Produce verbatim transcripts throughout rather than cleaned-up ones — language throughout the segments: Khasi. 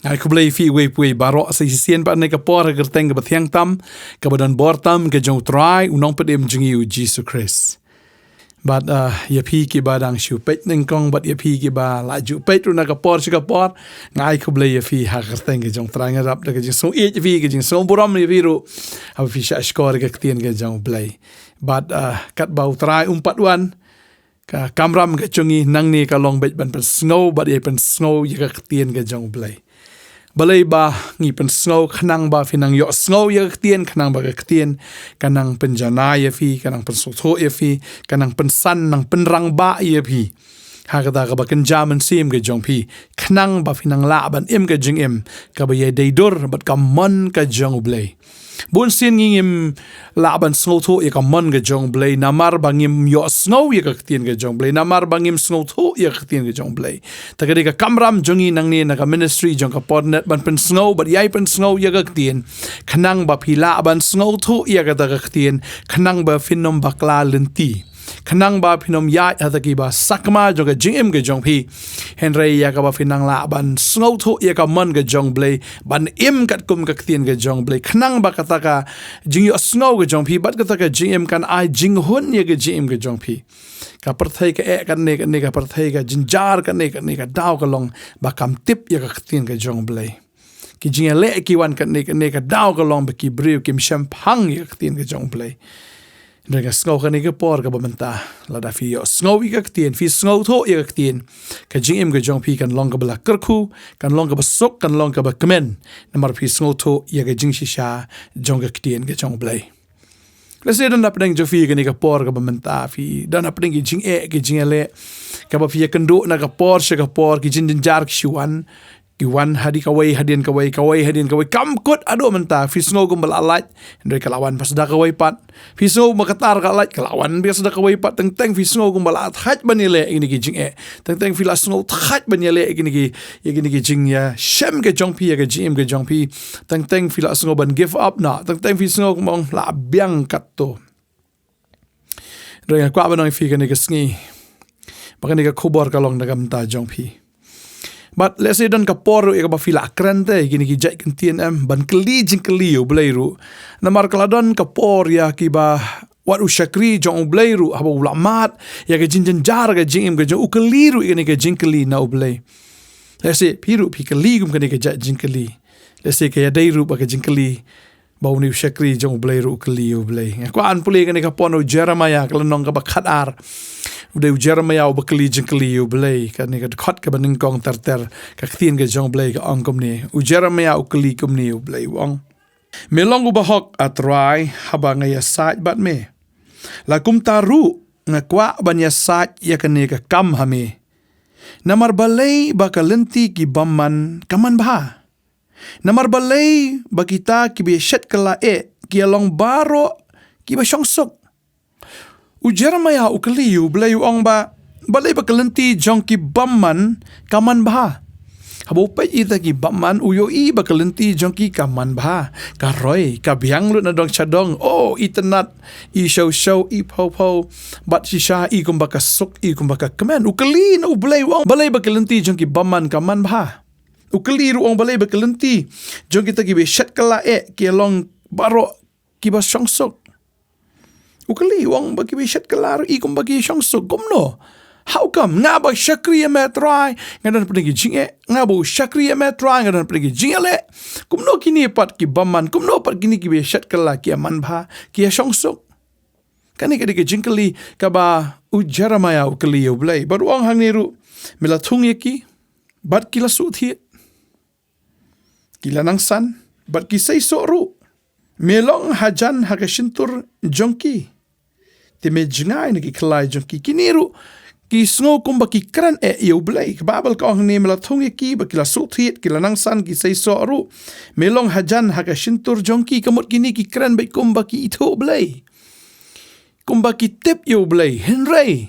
Ai khublei ïa phi uwei pa uwei baroh sa shisien pat ha kane ka por ha ka kyrteng kaba thiang tam, kaba don bor tam ka jong U Trai, U Nongpynim jong ngi U Jisu Khrist. Bad, ah, ïa phi kiba dang shu peit nyngkong, bad ïa phi kiba la ju peit ruh na ka por sha ka por, nga ai khublei ïa phi ha ka kyrteng ka jong U Trai, nga ïarap da ka jingsngewbha ïa phi, ka jingsngewburom ïa phi ruh haba phi shah shkor ïa ka ktien ka jong U Blei. Bad, ah, katba U Trai um pat wan, ka kamram ka jong ngi nangne ka long beit ban pynsngew bad ïa pynsngew ïa ka ktien ka jong U Blei. Balei ba ngi pynsngew? Khnang ba phin nang ïohsngew ïa ka ktien, khnang ba ka ktien kan nang pynjanai ïa phi, kan nang pynsngewthuh ïa phi, kan nang pynsan, nang pynrangbah ïa phi ha kata kaba kynja mynsiem ka jong phi, khnang ba phin nang lah ban im ka jingim kaba ïadei dur bad ka mon ka jong U Blei. Bun sien ngi ngim lah ban sngewthuh ïa ka mon ka jong U Blei namar ba ngim ïohsngew ïa ka ktien ka jong U Blei, namar ba ngim sngewthuh ïa ka ktien ka jong U Blei. Te ka dei ka kamram jong ngi nangne na ka ministry jong ka Portnet ban pynsngew bad ïai pynsngew ïa ka ktien, khnang ba phi lah ban sngewthuh ïa kata ka ktien, khnang ba phin ym bakla lynti, khnang ba phin ym ïaid ha kata kiba sakma jong ka jingim ka jong phi. Hynrei ïa kaba phin nang lah ban sngewthuh ïa ka mon ka jong U Blei, ban im katkum ka ktien ka jong U Blei, khnang ba kata ka jingïohsngew ka jong phi bad kata ka jingim kan ai jinghun ïa ka jingim ka jong phi. Ka pyrthei ka eh kane kane, ka pyrthei ka jynjar kane kane, ka daw ka long ba kam tip ïa ka ktien ka jong U Blei. Ki jingïaleh ki wan kane kane, ka daw ka long ba ki briew kim shemphang ïa ka ktien ka jong U Blei. Hynrei nga sngew kane ka por kaba mynta, lada phi ïohsngew ïa ka ktien, phi sngewthuh ïa ka ktien, ka jingim ka jong phi kan long kaba la kyrkhu, kan long kaba suk, kan long kaba kmen, namar phi sngewthuh ïa ka jingshisha jong ka ktien ka jong U Blei. Lehse don hapdeng jong phi kane ka por kaba mynta, phi don hapdeng ki jingeh, ki jingïaleh, kaba phi ïakynduh na ka por sha ka por, ki jingjynjar ki shu wan, ki wan hadien kawei, hadien kawei, kawei hadien kawei, kam kut haduh mynta. Phi sngew kumba la lait, hynrei ka la wan pas da kawei pat. Phi sngew kumba ka tar ka lait, ka la wan pas da kawei pat. Teng teng phi sngew kumba la thait ban ïaleh ïa kine ki jingeh. Teng teng phi la sngew thait ban ïaleh ïa kine ki, ïa kine ki jingïashem ka jong phi, ïa ka jingim ka jong phi. Teng teng phi la sngew ban give up noh. Teng teng phi sngew kumba la biang katto. Hynrei nga kwah ban ong ïa phi kane ka sngi ba kane ka khubor ka long na ka bynta jong phi. Bad lehse don ka por ruh ïa kaba phi la kren te ïa kine ki jait kyntien, em, ban kylli jingkylli ïa U Blei ruh. Namar ka la don ka por ïa kiba wat u shakri jong U Blei ruh, haba u la mad ïa ka jingjynjar ka jingim ka jong u, u kylli ruh ïa kane ka jingkylli na U Blei. Lehse phi ruh phi kylli kum kane ka jait jingkylli. Lehse ka ïadei ruh ba ka jingkylli ba une u shakri jong U Blei ruh u kylli ïa U Blei. Nga kwah ban pule kane ka por na u Jeremaïah, ka lynnong kaba khatar. U dei u Jeremaïah uba kylli jingkylli ïa U Blei. Kane ka dkhot kaba nyngkong ter ter, ka ktien ka jong U Blei ka ong kumne. U Jeremaïah u kylli kumne ïa U Blei, u ong: Me long uba hok, A Trai, haba nga ïasaid bad me. La kumta ruh nga kwah ban ïasaid ïa kane ka kam ha me. Namar balei ba ka lynti ki bymman ka man bha? Namar balei ba kita kiba ïashet kylla eh ki ïalong baroh kiba shongsuk? U Jeremaïah u kylli ïa U Blei, u ong ba, balei ba ka lynti jong ki bymman ka man bha? Haba u peit ïa kita ki bymman, u ïohi ba ka lynti jong ki ka man bha, ka roi, ka biang lut na dong sha dong, oh, itynnad, ishawshaw, ipawpaw, bad shisha i kumba ka suk, i kumba ka kmen. U kylli na U Blei, u ong, balei ba ka lynti jong ki bymman ka man bha? U kylli ruh, u ong, balei ba ka lynti jong kita kiba ïashet kylla eh ki ïalong baroh kiba shongsuk? U kylli, u ong, ba kiba ïashet kylla ruh i kumba ki shongsuk. Kumno? How come? Nga ba shakri ïa me, Trai, nga don hapdeng ki jingeh. Nga ba u shakri ïa me, Trai, nga don hapdeng ki jingeh leh. Kumno kine pat ki bymman, kumno pat kine kiba ïashet kylla ki ïaman bha, ki ïashongsuk? Kane ka dei ka jingkylli kaba u Jeremaïah u kylli ïa U Blei. Bad u ong hangne ruh: Me la thung ïa ki bad ki la suhthied, ki la nangsan bad ki seisoh ruh. Me long hajan ha ka shyntur jong ki, te me jngai na ki khlai jong ki. Kine ruh ki sngew kumba ki kren eh ïa U Blei. Ka Baibl ka ong hangne: Me la thung ïa ki bad ki la suhthied, ki la nangsan, ki seisoh ruh. Me long hajan ha ka shyntur jong ki. Ka mut kine ki kren beit kumba ki ithuh Blei, kumba ki tip ïa U Blei. Hynrei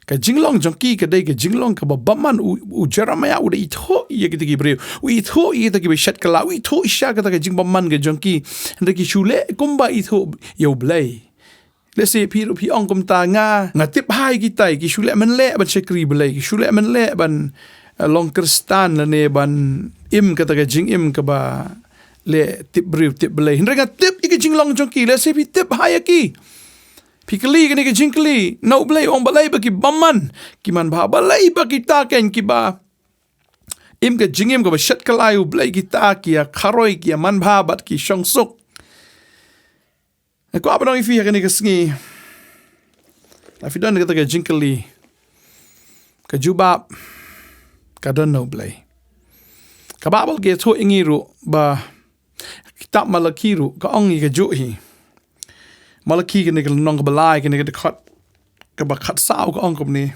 ka jinglong jong ki ka dei ka jinglong kaba bymman. U, u Jeremaïah u da ithuh ïa kita ki briew, u ithuh ïa kita kiba ïashet kylla, u ithuh shisha kata ka jingbymman ka jong ki. Hynrei ki shu leh kumba ithuh ïa U Blei. Lehse phi ruh phi ong kumta: Nga, nga tip hi ïa kitai, ki shu leh mynleh ban shakri Blei, ki shu leh mynleh ban, long Khristan lane ban im kata ka jingim kaba leh tip briew tip Blei. Hynrei nga tip ïa ka jinglong jong ki, lehse phi tip ha ïa ki. Phi kylli kane ka jingkylli na U Blei, ong balei ba ki bymman ki manbha, balei ba kita keiñ kiba im ka jingim kaba shet kylla ïa U Blei kita ki ïa kharoi, ki ïa manbha bad ki shong suk. Nga kwah ban ong ïa phi ha kane ka sngi, la phi don kata ka jingkylli, ka jubab ka don na U Blei. Ka Baibl ka ïathuh ïa ngi ruh ba kitab Malaki ruh ka ong ïa kajuh hi. Malaki kane ka lynnong kaba lai, kane ka dkhot kaba khatsaw, ka ong kumne: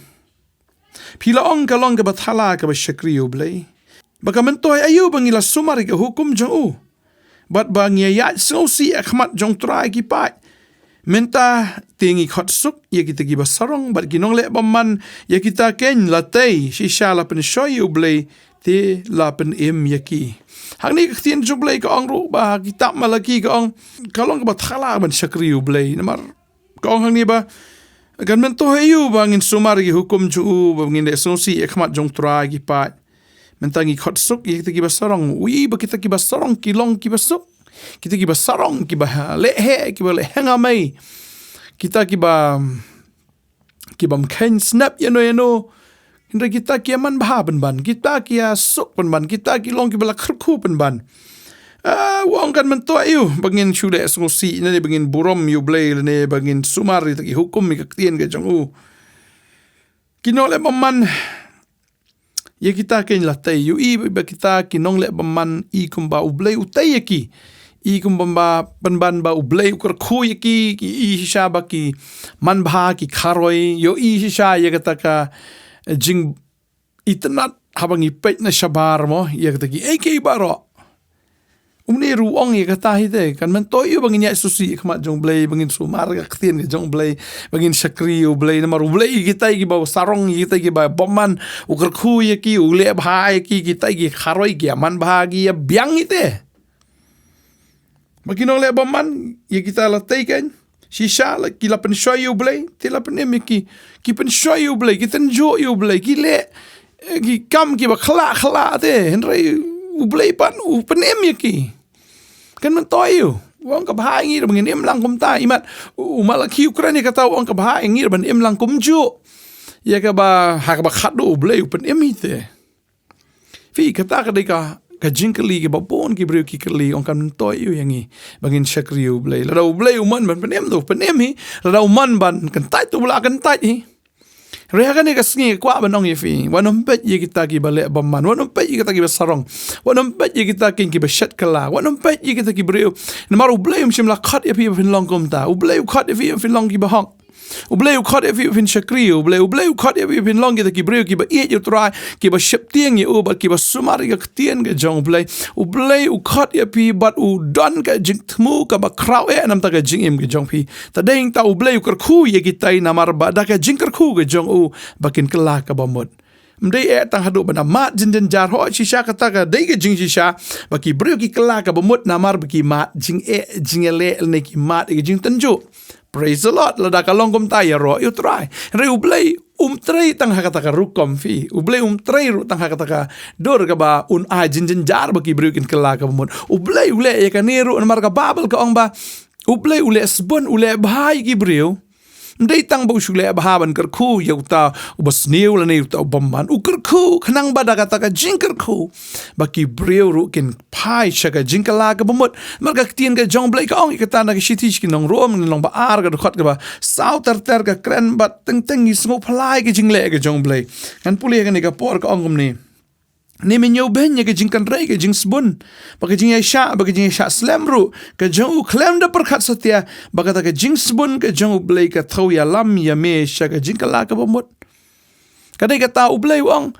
Phi la ong ka long kaba thala kaba shakri ïa U Blei, ba ka myntoi aïu ba ngi la sumar ïa ka hukum jong u, bad ba ngi ïaid sngewsih ha khmat jong U Trai ki paid? Mynta te ngi khot suk ïa kita kiba sarong bad ki nongleh bymman, ïa kita keiñ la tei, shisha la pynshoi ïa U Blei, te la pynim ïa ki. Hangne ka ktien jong U Blei ka ong ruh ba ha kitab Malaki ka ong ka long kaba thala ban shakri ïa U Blei. Namar ka ong hangne ba kan myntoi aïu ba ngin sumar ïa ki hukum jong u, ba ngin leh sngewsih ha khmat jong U Trai ki paid? Mynta ngi khot suk ïa kita kiba sarong. U ïohi ba kita kiba sarong ki long kiba suk, kita kiba sarong kiba, ha, leh heh, kiba leh heh ngamai, kita kiba, kiba ym kheiñ snep ïano ïano. Hynrei kita ki ïa manbha pynban, kita ki ïa suk pynban, kita ki long kiba la kyrkhu pynban. Ah, u ong kan myntoi aïu ba ngin shu leh sngewsih ne ba ngin burom ïa U Blei ne ba ngin sumar ïa kita ki hukum, ïa ka ktien ka jong u. Ki nongleh bymman, ïa kita keiñ la tei. U ïohi ba kita ki nongleh bymman i kumba U Blei u tei ïa ki, i kumba pynban ba U Blei u kyrkhu ïa ki, ki i shisha ba ki manbha, ki kharoi. U ïohi shisha ïa kata ka jingitynnad haba ngi peit na shabar mo, ïa kata kiei kiei baroh. Une ruh u ong ïa kata hi te, kan myntoi aïu ba ngin ïaid sngewsih ha khmat jong U Blei, ba ngin sumar ïa ka ktien ka jong U Blei, ba ngin shakri ïa U Blei, namar U Blei ïa kita kiba sarong, ïa kita kiba bymman u kyrkhu ïa ki, u leh bha ïa ki, kita ki kharoi, ki ïa manbha, ki ïa biang hi te. Ba ki nongleh bymman, ïa kita la tei keiñ, shisha la, ki la pynshoi ïa U Blei, te la pynim ïa ki. Ki pynshoi ïa U Blei, ki tynjuh ïa U Blei, ki leh, eh, ki kam kiba khlak khlak te, hynrei U Blei pat u pynim ïa ki. Kan myntoi aïu? U ong ka bha ïa ngi ruh ba ngin im lang kumta. Imat u Malaki u kren ïa kata, u ong ka bha ïa ngi ruh ban im lang kumjuh. Ïa kaba, ha kaba khatduh U Blei u pynim hi te. Phi, kata ka dei ka, ka jingkylli kaba bun ki briew ki kylli, ong kan myntoi aïu ïa ngi ba ngin shakri ïa U Blei? Lada U Blei u mon ban pynim, to pynim hi. Lada u mon ban kyntait, to u la kyntait hi. Hynrei ha kane ka sngi nga kwah ban ong ïa phi, wat nym peit ïa kita kiba leh bymman, wat nym peit ïa kita kiba sarong, wat nym peit ïa kita keiñ kiba shet kylla, wat nym peit ïa kita ki briew. Namar U Blei um shym la khot ïa phi ba phin long kumta. U Blei u khot ïa phi ba phin long kiba hok. U Blei u khot ïa phi ba phin shakri ïa U Blei. U Blei u khot ïa phi ba phin long kita ki briew kiba ïeit ïa U Trai, kiba sheptieng ïa u bad kiba sumar ïa ka ktien ka jong U Blei. U Blei u khot ïa phi bad u don ka jingthmu kaba khraw eh na bynta ka jingim ka jong phi. Te dei tang U Blei u kyrkhu ïa kita, namar ba da ka jingkyrkhu ka jong u ba kin kylla kaba mut. Ym dei eh tang haduh ban da mad jynjar, ho shisha kata ka dei ka jingshisha ba ki briew ki kylla kaba mut namar ba ki mad jingeh jingïaleh lane ki mad ïa ka jingtynjuh. Praise the Lord. Lada ka long kumta, ïaroh ïa U Trai. Hynrei U Blei um trei tang ha kata ka rukom, phi. U Blei um trei ruh tang ha kata ka dur kaba un ai jynjar ba ki briew kin kylla kaba mut. U Blei u leh ïa kane ruh namar ka Baibl ka ong ba U Blei u leh sbun, u leh bha ïa ki briew. Ym dei tang ba u shu leh bha ban kyrkhu ïa uta uba sniew lane uta u bymman. U kyrkhu khnang ba da kata ka jingkyrkhu ba ki briew ruh kin phai sha ka jingkylla kaba mut. Namar ka ktien ka jong U Blei ka ong ïa kata na ka shithi sha ki nong Rom, lynnong ba ar, ka dkhot kaba saw ter ter, ka kren bad teng teng ngi sngewphylla ïa ka jingleh ka jong U Blei. Ngan pule ha kane ka por, ka ong kumne: Ne men ñiewbeiñ ïa ka jingkynrei, ka jingsbun, bad ka jingïaishah, bad ka jingïaishah slem ruh ka jong u, khlem da pyrkhat satia ba kata ka jingsbun ka jong U Blei ka thew ïalam ïa me sha ka jingkylla kaba mut. Ka dei kata U Blei u ong,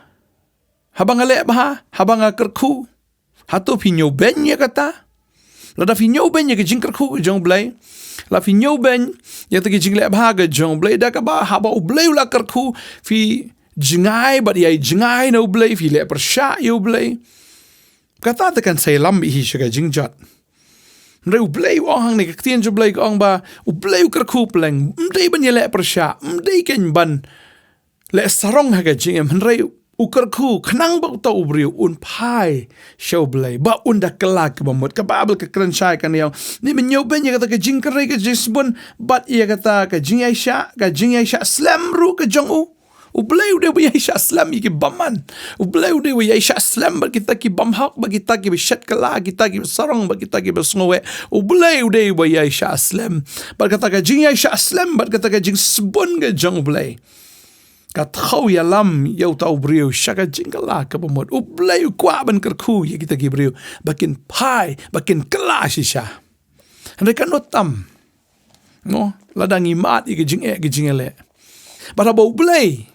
haba nga leh bha, haba nga kyrkhu, hato phi ñiewbeiñ ïa kata? Lada phi ñiewbeiñ ïa ka jingkyrkhu ka jong U Blei, la phi ñiewbeiñ ïa kata ka jingleh bha ka jong U Blei, da kaba haba U Blei u la kyrkhu phi jngai bad ïai jngai na U Blei, phi leh pyrshah ïa U Blei, kata te kan sa ïalam bad hi sha ka jingjot. Hynrei U Blei u ong hangne, ka ktien jong U Blei ka ong ba U Blei u kyrkhu pleng, ym dei ban ïaleh pyrshah, ym dei keiñ ban leh sarong ha ka jingim, hynrei u kyrkhu, khnang ba uta u briew un phai sha U Blei, ba un da kylla ki bamut. Ka Baibl ka kren shai kane ïa u. Ni mynñiew beiñ ïa kata ka jingkyrhai ka jingsbun, bad ïa kata ka jingïaishah, ka jingïaishah slem ruh ka jong u. U Blei u dei ba ïaishah slem ïa ki bymman. U Blei u dei ba ïaishah slem bad kita ki bymhok, bad kita kiba shet kylla, kita kiba sarong, bad kita kiba sngeweh. U Blei u dei ba ïaishah slem. Bad kata ka jingïaishah slem, bad kata ka jingsbun ka jong U Blei, ka thaw ïalam ïa uta u briew sha ka jingkylla ka bamut. U Blei u kwah ban kyrkhu ïa kita ki briew ba kin phai, ba kin kylla shisha. Hynrei katno tam, no, lada ngi mad ïa ka jingeh ka jingïaleh. Bad haba U Blei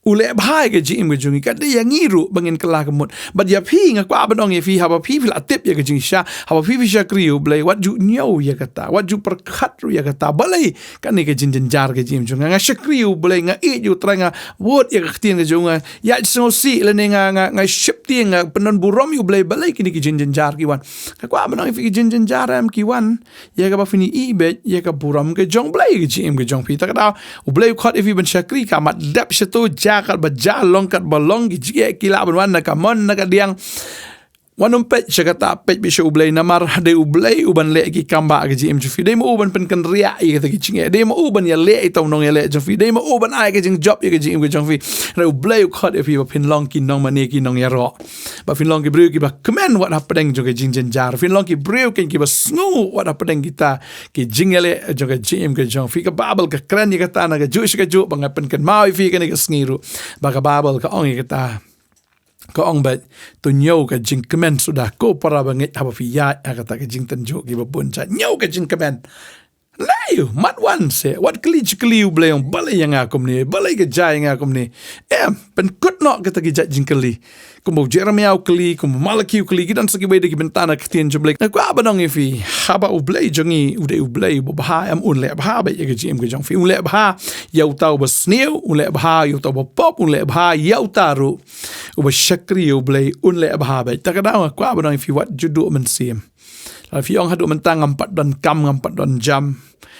u leh bha ïa ka jingim ka jong ngi, ka dei ïa ngi ruh ba ngin kylla ka mut. Bad ïa phi, nga kwah ban ong ïa phi, haba phi phi la tip ïa ka jingshisha, haba phi phi shakri ïa U Blei, wat ju ñiew ïa kata, wat ju pyrkhat ruh ïa kata. Balei? Kane ka jingjynjar ka jingim jong nga. Nga shakri ïa U Blei, nga ïeit ïa U Trai, nga bud ïa ka ktien ka jong U, nga ïaid sngewsih lane nga, nga, nga sheptieng, nga pyndonburom ïa U Blei. Balei kine ki jingjynjar ki wan? Nga kwah ban ong ïa phi, ki jingjynjar em ki wan ïa kaba phin ïohi beit ïa ka burom ka jong U Blei ha ka jingim ka jong phi. Ta ka daw U Blei u khot ïa phi ban shakri, ka mat dep shato, jia katba jia, long katba long, ki jingeh ki lah ban wan na ka mon na ka diang. Wat nym peit sha kata, peit beit sha U Blei, namar dei U Blei uban leh ki kam bah ha ka jingim jong phi. Dei ma u ban pynkynriah ïa kita ki jingeh, dei ma u ban ïaleh ïa uta u nongïaleh jong phi, dei ma u ban ai ka jingjop ïa ka jingim ka jong phi. Hynrei U Blei u khot ïa phi ba phin long ki nongmane, ki nongïaroh, ba phin long ki briew kiba kmen wat hapdeng jong ka jingjynjar, phin long ki briew kein kiba sngew wat hapdeng kita ki jingïaleh jong ka jingim ka jong phi. Ka Baibl ka kren ïa kata na kajuh sha kajuh, ba nga pynkynmaw ïa phi kane ka sngi ruh, ba ka Baibl ka ong ïa kata. Ka ong beit, to ñiew ka jingkmen suda, ko para bangeit, haba phi ïaid ha kata ka jingtynjuh kiba bun jait, ñiew ka jingkmen. Nai, mat wan se, wat kylli jingkylli U Blei, ong balei ïa nga kumne, balei ka jia ïa nga kumne. Em, pynkut noh kita ki jait jingkylli. Kumba u Jeremiah u kylli, kumba u Malaki u kylli, ki don sa kiwei de ki bynta na ka ktien jong U Blei. Nga kwah ban ong ïa phi, haba U Blei jong ngi u dei U Blei uba bha, em, un leh bha beit ïa ka jingim ka jong phi. Un leh bha ïa uta uba sniew, un leh bha ïa uta uba pop, un leh bha ïa uta ruh uba shakri ïa U Blei, un leh bha beit. Ta ka daw nga kwah ban ong ïa phi, wat ju duh mynsiem. Lada phi ong haduh mynta ngam pat don kam, ngam pat don jam,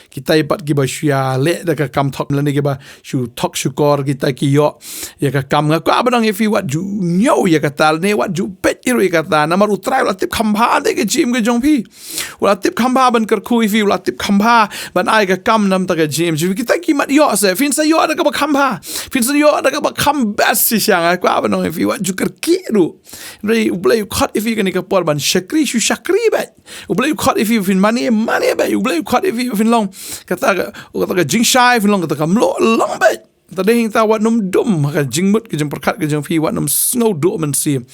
kitai pat kiba shu ïaleh da ka kam thok, lane kiba shu thok shu kor, kitai ki ïoh ïa ka kam. Nga kwah ban ong ïa phi, wat ju ñiew ïa kata, lane wat ju peit ruh ïa kata. Namar U Trai u la tip kham bha de ka jingim ka jong phi. U la tip kham bha ban kyrkhu ïa phi, u la tip kham bha ban ai ka kam namar ka jingim jong phi. Kitai ki mat ïoh se, phin sa ïoh da kaba kham bha, phin sa ïoh da kaba kham best shisha. Nga kwah ban ong ïa phi, wat ju kyrkieh ruh. Hynrei U Blei u khot ïa phi kane ka por ban shakri, shu shakri beit. U Blei u khot ïa phi ba phin mane, mane beit. U Blei u khot ïa phi ba phin long kata ka, kata ka jingshai, phin long kata ka mluh, long beit. Te dei hangta wat nym dum ha ka jingmut ka jingpyrkhat ka jong phi, wat nym sngew duh mynsiem.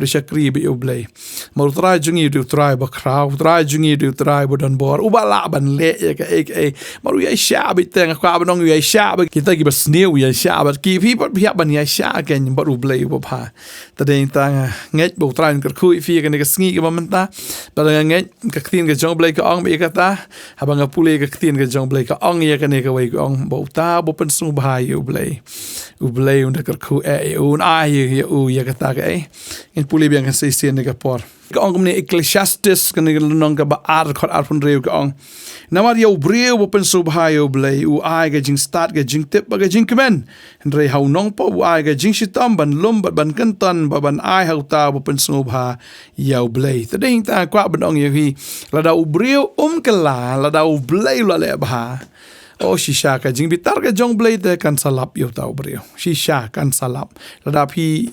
Dei shakri beit ïa U Blei. Namar U Trai jong ngi u dei U Trai ba khraw, U Trai jong ngi u dei U Trai ba don bor, uba lah ban leh ïa kaei kaei. Namar u ïaishah beit, te nga kwah ban ong u ïaishah beit. Kita kiba sniew u ïaishah beit, ki, phi pat phi hap ban ïaishah kein bad U Blei uba bha. Te dei hangta nga ngeit ba U Trai un kyrkhu ïa phi ha kane ka sngi kaba mynta. Bad nga ngeit ka ktien ka jong U Blei ka ong beit ïa kata. Haba nga pule ka ktien ka jong U Blei ka ong ïa kane kawei, ka ong ba uta uba pynsngewbha ïa U Blei, U Blei un da kyrkhu eh ïa u, un ai ïa u ïa kata kaei. Ngin pule biang ka shisien ne ka por. Ka ong kumne, Ecclesiastes kane ka lynnong kaba ar, dkhot arphew hynriew, ka ong: Namar ïa u briew uba pynsngewbha ïa U Blei u ai ka jingstad, ka jingtip bad ka jingkmen. Hynrei ha u nongpop u ai ka jingshitom ban lum bad ban kynton, bad ban ai ha uta uba pynsngewbha ïa U Blei. Te dei hangta nga kwah ban ong ïa phi, lada u briew um kylla, lada U Blei u la leh bha, o shisha ka jingbitar ka jong U Blei te kan sa lap ïa uta u briew. Shisha kan sa lap. Lada phi,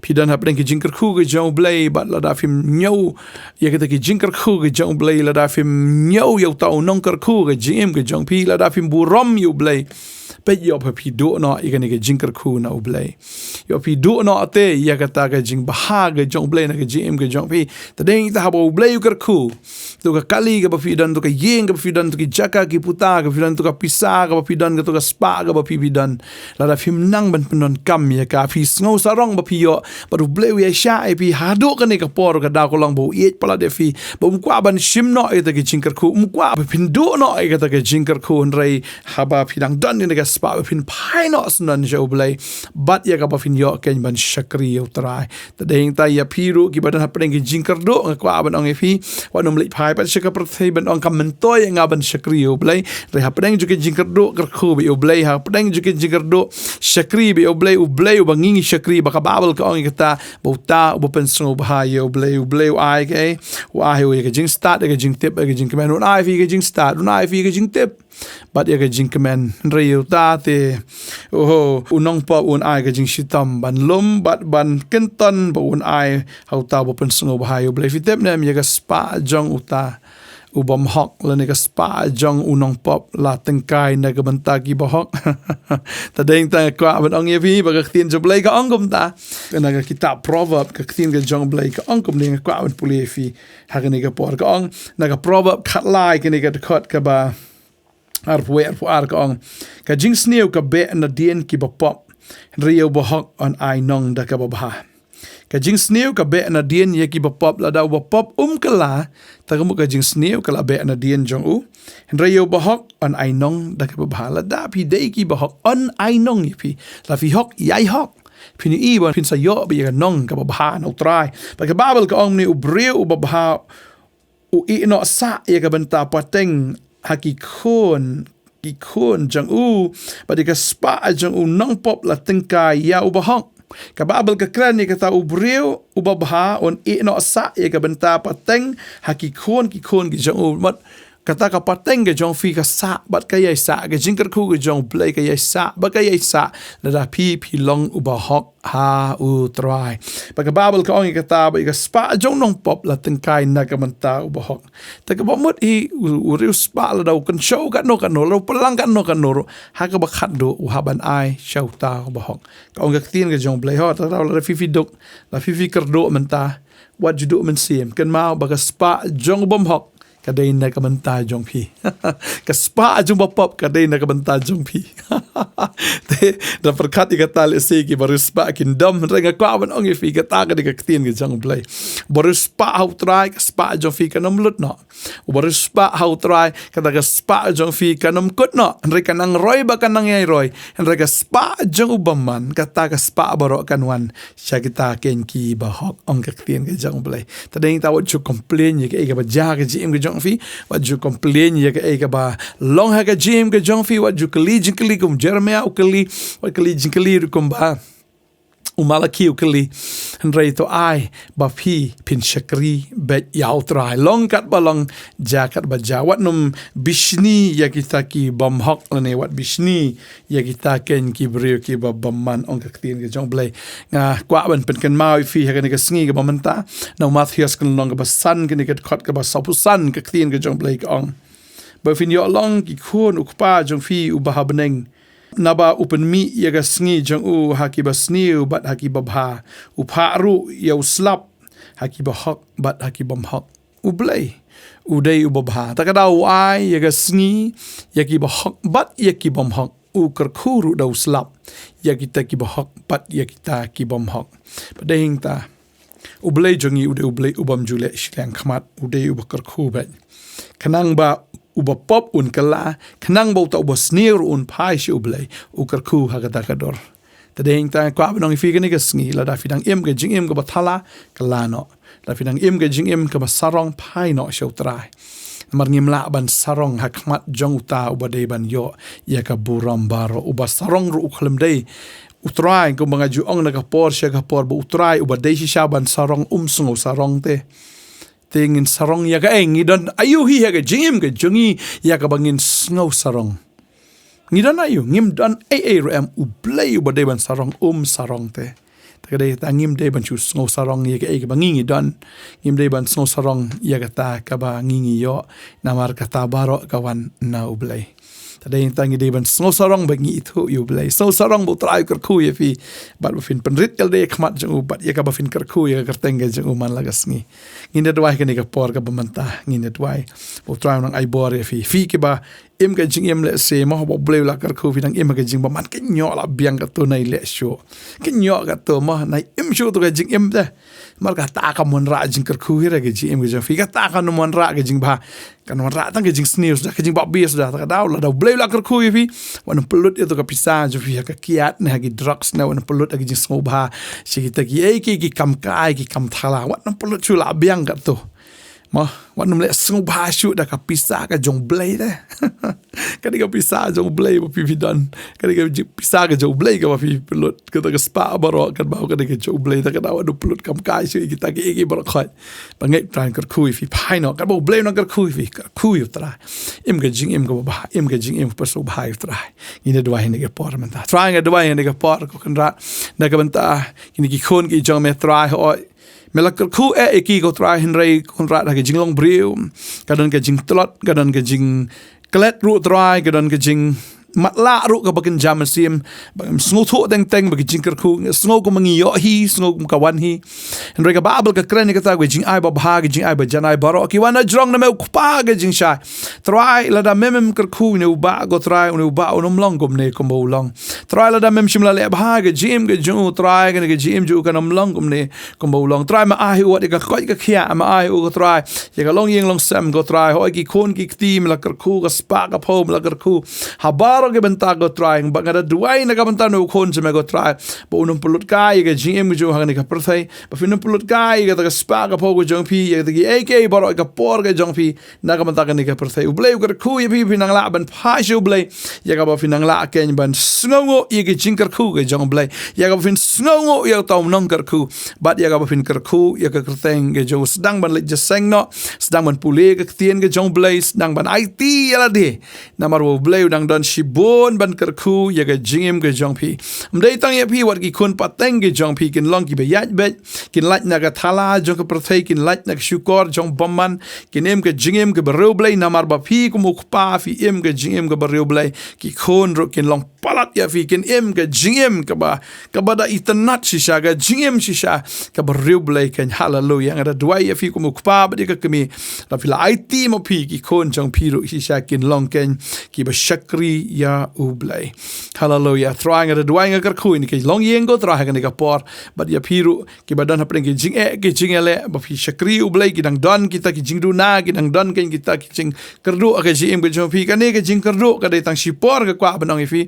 phi don hapdeng ki jingkyrkhu ka jong U Blei, bad lada phim ñiew ïa kita ki jingkyrkhu ka jong U Blei, lada phim ñiew ïa uta u nongkyrkhu ha ka jingim ka jong phi, lada phim burom ïa U Blei, peit, ïoh ba phi duh noh ïa kane ka jingkyrkhu na U Blei. Ïoh phi duh noh te ïa kata ka jingbha ka jong U Blei na ka jingim ka jong phi. Te dei hangta haba U Blei u kyrkhu, to ka kali kaba phi don, to ka ïing kaba phi don, to ki jaka ki puta kaba phi don, to ka pisa kaba phi don, to ka spah kaba phi phi don, lada phim nang ban pyndonkam ïa ka, phi sngew sarong ba phi ïoh, bad U Blei u ïaishah ïa phi, haduh kane ka por ka daw ka long ba u ïeit palat ïa phi, ba um kwah ban shim noh ïa kata ka jingkyrkhu, um kwah ba phin duh noh ïa kata ka jingkyrkhu. Hynrei haba phi dang don ïa ka spah ba phin phai noh syndon sha U Blei, bad ïa kaba phin ïoh keiñ ban shakri ïa U Trai. Te dei hangta ïa phi ruh kiba don hapdeng ki jingkyrduh, nga kwah ban ong ïa phi, wat nym leit phai pat sha ka pyrthei ban ong kam myntoi ïa nga ban shakri ïa U Blei. Hynrei hapdeng jong ki jingkyrduh kyrkhu bad ïa U Blei, hapdeng jong ki jingkyrduh shakri bad ïa U Blei, U Blei uba ngi ngi shakri, ba ka Baibl ka ong ïa kata, ba uta uba pynsngewbha ïa U Blei, U Blei u ai kaei? U ai ïa ka jingstad, ïa ka jingtip, ïa ka jingkmen. Un ai ïa phi ka jingstad, un ai ïa phi ka jingtip bad ïa ka jingkmen. Hynrei ïa uta te, oho, u nongpop un ai ka jingshitom ban lum bad ban kynton, ba un ai ha uta uba pynsngewbha ïa U Blei. Phi tip ne em ïa ka spah jong uta u bymhok lane ka spah jong u nongpop la tyngkai na ka bynta ki bahok? Te dei hangta nga kwah ban ong ïa phi ba ka ktien jong U Blei ka ong kumta. Na ka kitab Proverb, ka ktien ka jong U Blei ka ong kumne, nga kwah ban pule ïa phi ha kane ka por. Ka ong na ka Proverb khatlai, kane ka dkhot kaba arphew wei, arphew ar, ka ong: Ka jingsniew ka beh nadien ki bapop, hynrei ïa u bahok yn ai nong da kaba bha. Ka jingsniew ka beh nadien ïa ki bapop. Lada u bapop um kylla, te ka mut ka jingsniew ka la beh nadien jong u. Hynrei ïa u bahok yn ai nong da kaba bha. Lada phi dei ki bahok, yn ai nong ïa phi. Lada phi hok, ïai hok. Phin ïohi ba phin sa ïoh beit ïa ka nong kaba bha na U Trai. Bad ka Baibl ka ong kumne, u briew uba bha u ïehnoh sah ïa ka bynta pateng ha ki khun, ki khun jong u, bad ïa ka spah jong u nongpop la tyngkai ïa u bahok. Ka Baibl ka kren ïa kata, u briew uba bha un ïehnoh sah ïa ka bynta pateng ha ki khun, ki khun ki jong u. Bad kata ka pateng ka jong phi ka sah bad ka ïai sah, ka jingkyrkhu ka jong U Blei ka ïai sah bad ka ïai sah, lada phi, phi long u bahok ha U Trai. Bad ka Baibl ka ong ïa kata, ba ïa ka spah jong u nongpop la tyngkai na ka bynta u bahok. Te kaba mut hi, u, u riewspah lada u kynshew katno katno, lada u pynlang katno katno ruh, ha kaba khatduh u hap ban ai sha uta u bahok. Ka ong ka ktien ka jong U Blei, ho, te lada phi, phi duk, lada phi, phi kyrduh mynta, wat ju duh mynsiem. Kynmaw ba ka spah jong u bymhok ka dei na ka bynta jong phi. Ka spah jong u bapop ka dei na ka bynta jong phi. Te, da pyrkhat ïa kata, lehse kiba riewspah kin dom, hynrei nga kwah ban ong ïa phi, kata ka dei ka ktien ka jong U Blei. Uba riewspah ha U Trai, ka spah jong phi kan ym lut noh. Uba riewspah ha U Trai, kata ka spah jong phi kan ym kut noh. Hynrei ka nang roi bad ka nang ïai roi. Hynrei ka spah jong u bymman, kata ka spah baroh kan wan sha kita keiñ ki bahok, ong ka ktien ka jong U Blei. Te dei hangta wat ju complain ïa kaei kaba jia ha ka jingim ka jong phi, wat ju complain ïa kaei kaba long ha ka jingim ka jong phi, wat ju kylli jingkylli kum u Jeremiah u kylli, wat kylli jingkylli ruh kumba u Malaki u kylli. Hynrei to ai ba phi phin shakri beit ïa U Trai, long katba long, jia katba jia. Wat nym bishni ïa kita ki bymhok lane wat bishni ïa kita keiñ ki briew kiba bymman, ong ka ktien ka jong U Blei. Nga kwah ban pynkynmaw ïa phi ha kane ka sngi kaba mynta, na u Mathaios ka lynnong kaba san, kane ka dkhot kaba sawphew san, ka ktien ka jong U Blei ka ong: Ba phin ïoh long ki khun U Kpa jong phi uba ha bneng, naba u pynmih ïa ka sngi jong u ha kiba sniew bad ha kiba bha, u phah ruh ïa u slap ha kiba hok bad ha ki bymhok. U Blei u dei uba bha. Te ka daw u ai ïa ka sngi ïa kiba hok bad ïa ki bymhok. U kyrkhu ruh da u slap ïa kita kiba hok bad ïa kita ki bymhok. Bad dei hangta, U Blei jong ngi u dei U Blei u bym ju leh shiliang khmat, u dei uba kyrkhu beit. Khnang ba uba pop un kylla, khnang ba uta uba sniew ruh un phai sha U Blei, u kyrkhu ha kata ka dur. Te dei hangta nga kwah ban ong ïa phi kane ka sngi, lada phi dang im ka jingim kaba thala, kylla noh. Lada phi dang im ka jingim kaba sarong, phai noh sha U Trai. Namar ngim lah ban sarong ha khmat jong uta uba dei ban ïoh ïa ka burom baroh. Uba sarong ruh u khlem dei U Trai, kumba nga ju ong na ka por sha ka por, ba U Trai uba dei shisha ban sarong um sngew sarong te. Te ngin sarong ïa kaei? Ngi don aïu hi ha ka jingim ka jong ngi ïa kaba ngin sngew sarong? Ngi don aïu? Ngim don ei ei ruh em. U Blei uba dei ban sarong um sarong te. Te ka dei kata, ngim dei ban shu sngew sarong ïa kaei kaba ngi ngi don. Ngim dei ban sngew sarong ïa kata kaba ngi ngi ïoh. Namar kata baroh ka wan na U Blei. Te dei kata, ngi dei ban sngew sarong ba ngi ithuh ïa U Blei. Sngew sarong ba U Trai u kyrkhu ïa phi, bad ba phin pynrit ïalade ha khmat jong u, bad ïa kaba phin kyrkhu ïa ka kyrteng ka jong u man la ka sngi. Ngin ïa duwai kane ka por kaba mynta, ngin ïa duwai ba U Trai un nang ai bor ïa phi. Phi kiba im ka jingim lehse mo, ba U Blei u la kyrkhu, phi dang im ka jingim ba man, kynnoh lah biang katto, nai leh shuh. Kynnoh katto mo, nai im shuh to ka jingim te. Namar kata kam wanrah jingkyrkhu hi re ka jingim ka jong phi. Kata kam wanrah ka jingbha. Kan wanrah tang ka jingsniew suda, ka jingbapher suda. Kata ka daw lada U Blei u la kyrkhu ïa phi, wat nym pynlut ïa tu ka pisa jong phi ha ka kiad ne ha ki drugs ne, wat nym pynlut ha ki jingsngewbha sha kita kiei kiei ki kam kai, ki kam thala. Wat nym pynlut shuh, la biang katto. Mo, wat nym leh sngewbha shuh da ka pisa ka jong U Blei te. Kane ka pisa jong U Blei ba phi phi don. Kane ka ji-, pisa ka jong U Blei kaba phi pynlut. Kata ka spah baroh, kan ba kane ka jong U Blei, te kata wat nym pynlut kam kai shuh ïa kita kiei kiei baroh khoit. Ba ngeit U Trai un kyrkhu ïa phi, phai noh. Katba U Blei un kyrkhu ïa phi, kyrkhu ïa U Trai. Im ka jingim kaba bha, im ka jingim kaba sngewbha ïa U Trai. Ngin ïa duwai ha kane ka por mynta. Trai, nga duwai ha kane ka por, ko Kynrad, na ka bynta kine ki khun ki jong me, Trai, hooid, me la kyrkhu eh ïa ki, ko Trai, hynrei, ko Kynrad, ha ka jinglong briew ka don ka jingtlot, ka don ka jingklet ruh, Trai, ka don ka jingmatlah ruh kaba kynja mynsiem. Ba ngim sngewthuh teng teng ba ka jingkyrkhu, sngew kum ngi ïoh hi, sngew kum ka wan hi. Hynrei ka Baibl ka kren ïa kata, ka jingai babha, ka jingai bajanai baroh ki wan na jrong na me, U Kpa ka jingshai. Trai, lada mem mem kyrkhu ïa une u bah, ko Trai, une u bah un ym long kumne kumba u long. Trai, lada mem shym la leh bha ka jingim ka jong u, Trai, kane ka jingim jong u kan ym long kumne kumba u long. Trai, me ai ïa u wat ïa ka koit ka khiah, me ai ïa u, ko Trai, ïa ka longïing longsem, ko Trai. Hooid, ki khun ki kti me la kyrkhu, ka spah ka phew me la kyrkhu ha baroh ki bynta, ko Trai. Ba nga da duwai na ka bynta une u khun jong me, ko Trai, ba un ym pynlut kai ïa ka jingim ka jong u ha kane ka pyrthei. Ba phin ym pynlut kai ïa kata ka spah ka phew ka jong phi, ïa kata kiei kiei baroh, ïa ka por ka jong phi na ka bynta kane ka pyrthei. U Blei u kyrkhu ïa phi, phin nang lah ban phai sha U Blei ïa kaba phin nang lah kein ban sngewnguh ïa ka jingkyrkhu ka jong U Blei, ïa kaba phin sngewnguh ïa uta u nongkyrkhu, bad ïa kaba phin kyrkhu ïa ka kyrteng ka jong u. Sdang ban leit jingïaseng noh, sdang ban pule ka ktien ka jong U Blei, sdang ban aiti ïa lade. Namar ba U Blei u dang don shibun ban kyrkhu ïa ka jingim ka jong phi. Ym dei tang ïa phi, wat ki khun pateng ka jong phi kin long kiba ïaid beit, kin lait na ka thala jong ka pyrthei, kin lait na ka shukor jong bymman, kin im ka jingim kaba riewblei, namar ba phi kum u kpa phi im ka jingim kaba riewblei. Ki khun ruh kin long palat ïa phi, kin im ka jingim kaba, kaba da itynnad shisha, ka jingim shisha kaba riewblei kein. Haleluia. Nga da duwai ïa phi kum u kpa bad ïa ka kmie, lada phi la aiti ma phi ki khun jong phi ruh shisha kin long kein kiba shakri ïa U Blei. Haleluia. Trai, nga da duwai, nga kyrkhu ïa kane ka longïing, ko Trai, ha kane ka por, bad ïa phi ruh kiba don hapdeng ki jingeh ki jingïaleh, ba phi shakri U Blei. Ki dang don kita ki jingduna, ki dang don kein kita ki jingkyrduh ha ka jingim ka jong phi. Kane ka jingkyrduh ka dei tang shipor, nga kwah ban ong ïa phi.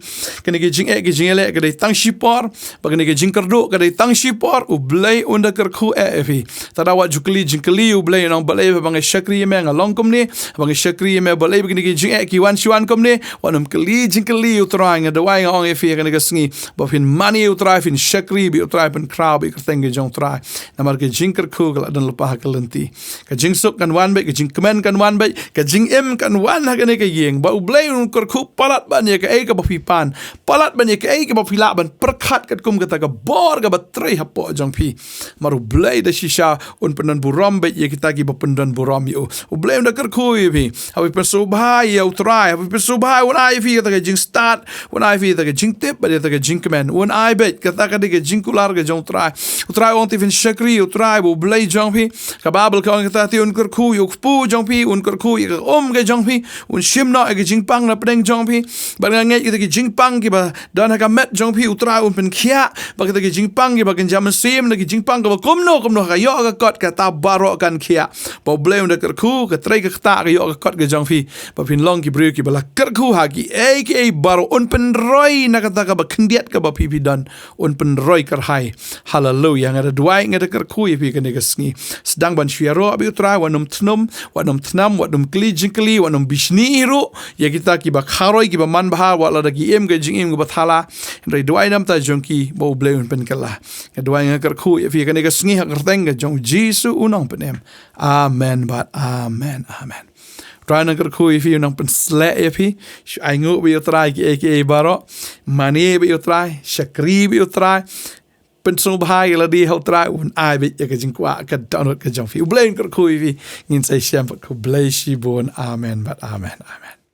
Kane ka jingeh ki jingïaleh ka dei tang shipor, ba kane ka jingkyrduh ka dei tang shipor. U Blei un da kyrkhu eh ïa phi. Te da wat ju kylli jingkylli U Blei, nong balei ba nga shakri ïa me nga long kumne, ba nga shakri ïa me balei ba kine ki jingeh ki wan shi wan kumne. Wat nym kylli jingkylli U Trai. Nga duwai, nga ong ïa phi ha kane ka sngi, ba phin mane U Trai, phin shakri bad U Trai, pynkhraw bad ka kyrteng ka jong U Trai. Namar ka jingkyrkhu ka la don lypa ha ka lynti. Ka jingsuk kan wan beit, ka jingkmen kan wan beit, ka jingim kan wan ha kane ka ïing. Ba U Blei un kyrkhu palat ban ïa kaei kaba phi pan, palat ban ïa kaei kaba phi lah ban pyrkhat katkum kata ka bor kaba trei hapoh jong phi. Namar U Blei da shisha un pyndon burom beit ïa kita kiba pyndon burom ïa u. U Blei un da kyrkhu ïa phi. Haba phi pynsngewbha ïa U Trai, haba phi pynsngewbha, un ai ïa phi kata ka jingstad, un ai ïa phi kata ka jingtip bad ïa kata ka jingkmen. Un ai beit, kata ka dei ka jingkular ka jong U Trai. U Trai u ong te phin shakri U Trai ba U Blei jong phi. Ka Baibl ka ong kata, te un kyrkhu ïa u kpu jong phi, un kyrkhu ïa ka um ka jong phi, un shim noh ïa ka jingpang na pdeng jong phi. Bad nga ngeit kita ki jingpang kiba don ha ka met jong phi, U Trai un pynkhiah. Bad kita ki jingpang kiba kynja mynsiem, na ki jingpang kiba kumno kumno, ha ka ïoh ka kot, kata baroh kan khiah. Ba U Blei un da kyrkhu, ka trei ka ktah ha ka ïoh ka kot ka jong phi, ba phin long ki briew kiba la kyrkhu ha kiei kiei baroh. Un pynroi na kata kaba khyndiat kaba phi phi don, un pynroi kyrhai. Haleluia. Nga da duwai, nga da kyrkhu ïa phi ha kane ka sngi. Sdang ban shu ïaroh bad U Trai, wat nym thnum, wat nym thnam, wat nym kylli jingkylli, wat nym bishni ruh ïa kita kiba kharoi, kiba manbha, wat lada ki im ka jingim kaba thala. Hynrei duwai na ka bynta jong ki ba U Blei un pynkylla. Nga duwai, nga kyrkhu ïa phi ha kane ka sngi ha ka kyrteng ka jong U Jisu U Nongpynim. Amen bad amen. Amen. Trai un kyrkhu ïa phi, un nang pynsleh ïa phi. Shu ainguh bad U Trai kiei kiei baroh. Mane bad U Trai, shakri bad U Trai. Pynsngewbha ïa lade ha U Trai, un ai beit ïa ka jingkwah ka dohnud ka jong phi. U Blei un kyrkhu ïa phi. Ngin sa ïashem pat, khublei shibun. Amen bad amen. Amen.